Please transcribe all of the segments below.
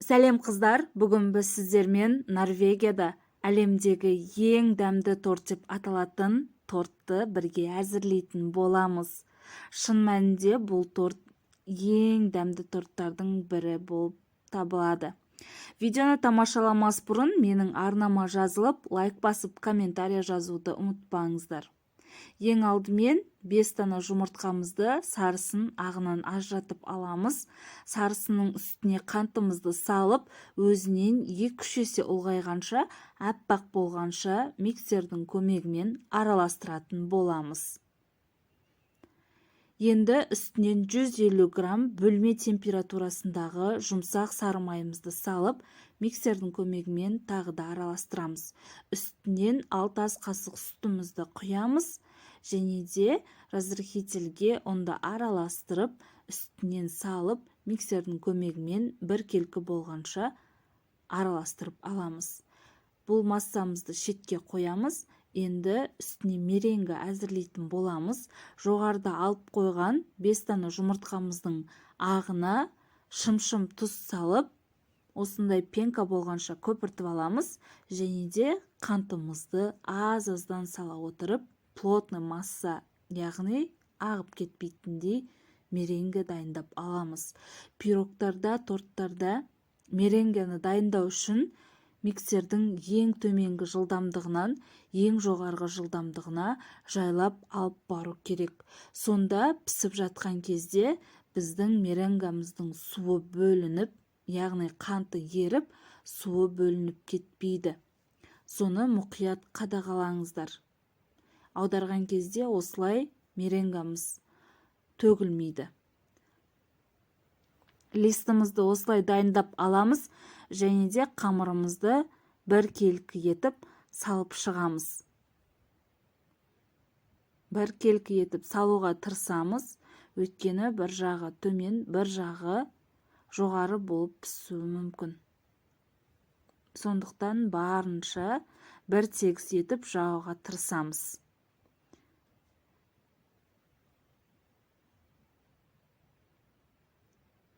Сәлем, қыздар! Бүгін біз сіздермен Норвегияда әлемдегі ең дәмді торт деп аталатын тортты бірге әзірлейтін боламыз. Шын мәнінде, бұл торт ең дәмді торттардың бірі болып табылады. Видеоны тамашаламас бұрын менің арнама жазылып, лайк басып, комментарий жазуды ұмытпаңыздар. Ең алдымен 5 дана жұмыртқамызды сарысын ағынан ажыратып аламыз. Сарысының үстіне қантымызды салып, өзінен 2-3 есе ұлғайғанша, аппақ болғанша миксердің көмегімен араластыратын боламыз. Енді үстінен 150 грамм бөлме температурасындағы жұмсақ сары майымызды салып, миксердің көмегімен тағы да араластырамыз. Үстінен 6 ас қасық сүтімізді құямыз және де разрыхлительге ұнды араластырып, үстінен салып, миксердің көмегімен біркелкі болғанша араластырып аламыз. Бұл массамызды шетке қоямыз. Енді үстіне меренга әзірлейтін боламыз. Жоғарыда алып қойған 5 дана жұмыртқамыздың ағына шымшым тұз салып, осындай пенка болғанша көпіртіп аламыз және де қантымызды аз-аздан сала отырып, плотный масса, яғни ағып кетпейтіндей меренга дайындап аламыз. Пирогтарда, торттарда меренганы дайындау үшін миксердің ең төменгі жылдамдығынан ең жоғарғы жылдамдығына жайлап алып бару керек. Сонда пісіп жатқан кезде біздің меренгамыздың суы бөлініп, яғни қанты еріп, суы бөлініп кетпейді. Соны мұқият қадағалаңыздар. Аударған кезде осылай меренгамыз төгілмейді. Листімізді осылай дайындап аламыз және де қамырымызды біркелкі етіп салып шығамыз. Біркелкі етіп салуға тырысамыз, өйткені бір жағы төмен, бір жағы жоғары болып пісуі мүмкін. Сондықтан барынша бір тегіс етіп жағуға тырысамыз.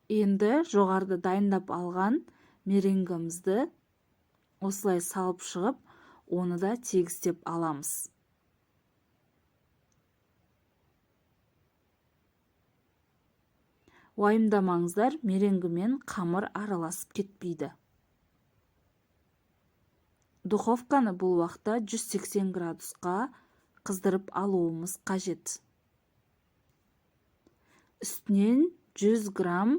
Енді жоғарыда дайындап алған меренгамызды осылай салып шығып, оны да тегістеп аламыз. Уайымдамаңыздар, меренгімен қамыр араласып кетпейді. Духовканы бұл уақытта 180 градусқа қыздырып алуымыз қажет. Үстінен 100 грамм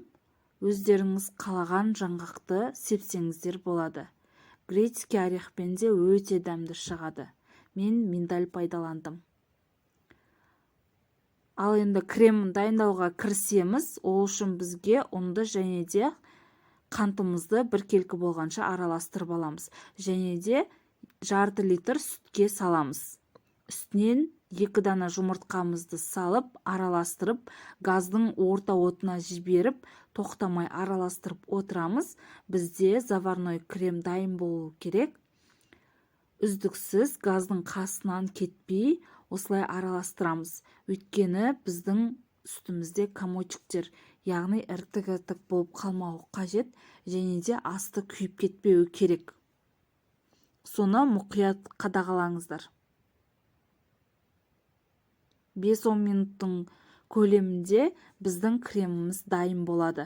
өздеріңіз қалаған жаңғақты сепсеңіздер болады. Грецкий орехпен де өте дәмді шығады. Мен миндаль пайдаландым. Ал енді кремін дайындауға кірісеміз. Ол үшін бізге ұнды және де қантымызды біркелкі болғанша араластырып аламыз. Және де жарты литр сүтке саламыз. Үстінен 2 дана жұмыртқамызды салып, араластырып, газдың орта отына жіберіп, тоқтамай араластырып отырамыз. Бізде заварной крем дайын болу керек. Үздіксіз газдың қасынан кетпей осылай араластырамыз. Өйткені біздің үстімізде комочектер, яғни іртік-іртік болып қалмауы қажет және де асты күйіп кетпеуі керек. Соны мұқият қадағалаңыздар. 5-10 минуттың көлемінде біздің креміміз дайын болады.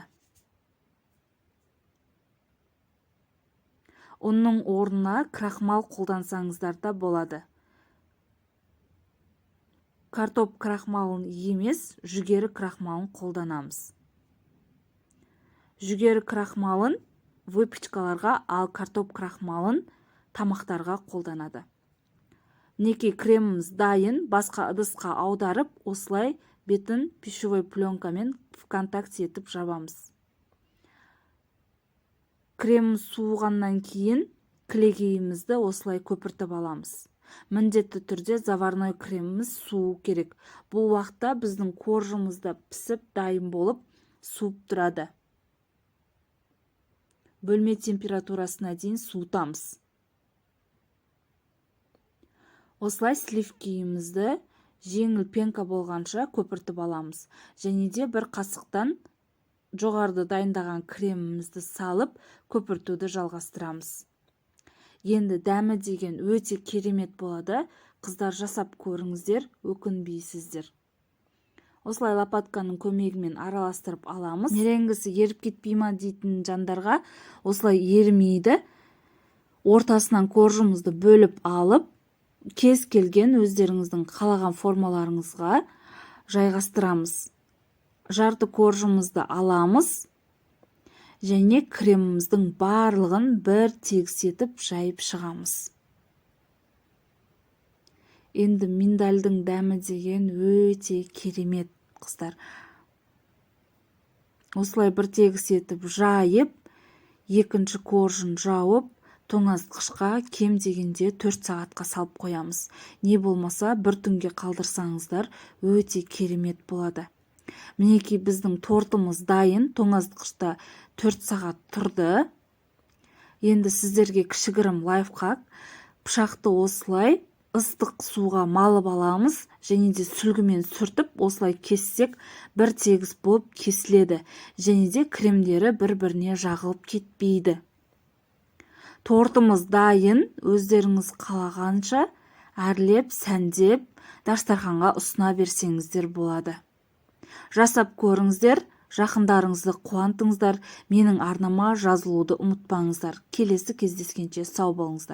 Ұнның орнына крахмал қолдансаңыздар да болады. Картоп крахмалын емес, жүгері крахмалын қолданамыз. Жүгері крахмалын выпечкаларға, ал картоп крахмалын тамақтарға қолданады. Мінекей, креміміз дайын. Басқа ыдысқа аударып, осылай бетін пищевой пленкамен в контакте етіп жабамыз. Креміміз суығаннан кейін кілегейімізді осылай көпіртіп аламыз. Міндетті түрде заварной креміміз суу керек. Бұл уақытта біздің коржымыз да пісіп дайын болып суып тұрады. Бөлме температурасына дейін суытамыз. Осылай сливкиімізді жеңіл пенка болғанша көпіртіп аламыз. Және де бір қасықтан Жоғарыда дайындаған кремімізді салып, көпіртуді жалғастырамыз. Енді дәмі деген өте керемет болады. Қыздар, жасап көріңіздер, өкінбейсіздер. Осылай лопатканың көмегімен араластырып аламыз. Меренгісі еріп кетпей ма дейтін жандарға, осылай ерімейді. Ортасынан коржымызды бөліп алып, кез келген өздеріңіздің қалаған формаларыңызға жайғастырамыз. Жарты коржымызды аламыз және креміміздің барлығын бір тегіс етіп жайып шығамыз. Енді миндальдың дәмі деген өте керемет, қыздар. Осылай бір тегіс етіп жайып, екінші коржын жауып, тоңазытқышқа кем дегенде 4 сағатқа салып қоямыз. Не болмаса бір түнге қалдырсаңыздар, өте керемет болады. Мінекей, біздің тортымыз дайын. Тоңазытқышта 4 сағат тұрды. Енді сіздерге кішігірім лайфхак: пышақты осылай ыстық суға малып аламыз және де сүлгімен сүртіп, осылай кессек, бір тегіс болып кесіледі және де кремдері бір біріне жағылып кетпейді. Тортымыз дайын. Өздеріңіз қалағанша әрлеп, сәндеп, дастарханға ұсына берсеңіздер болады. Жасап көріңіздер, жақындарыңызды қуантыңыздар. Менің арнама жазылуды ұмытпаңыздар. Келесі кездескенше сау болыңыздар!